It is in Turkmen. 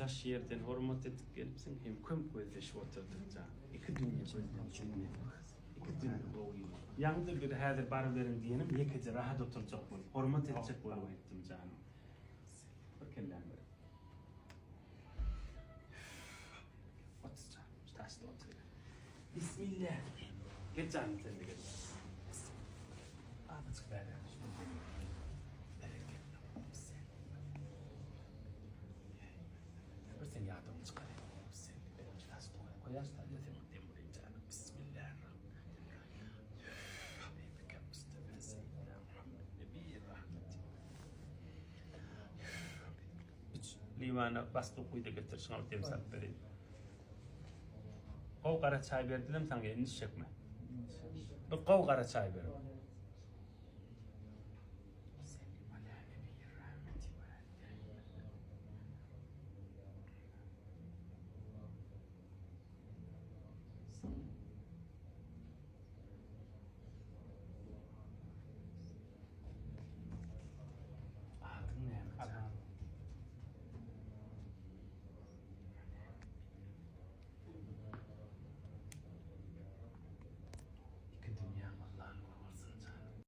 Daş ýerden hormat edip gelipsiň, hem köm gözleşip otyrdyk jan. Iki dünýe gözden çümdi. Iki dünýe gowy. Ýaňy-da bir häzir baryberiň diýenim ýekeje rahat oturjak bolup, hormat etjek bolup aýtdym janym. Bir kelläň ber. Otur janym, şu daşda otur. Bismillah. Gel janym sen de gel. Azajyk bäri. Bir sen ýadyňy çykar. Üç liwana basdyk guýda getir, şuňa dem salyp bereýin. Gowy gara çaý berdiler saňa indi içjekmi? Bir gowy gara çaý ber.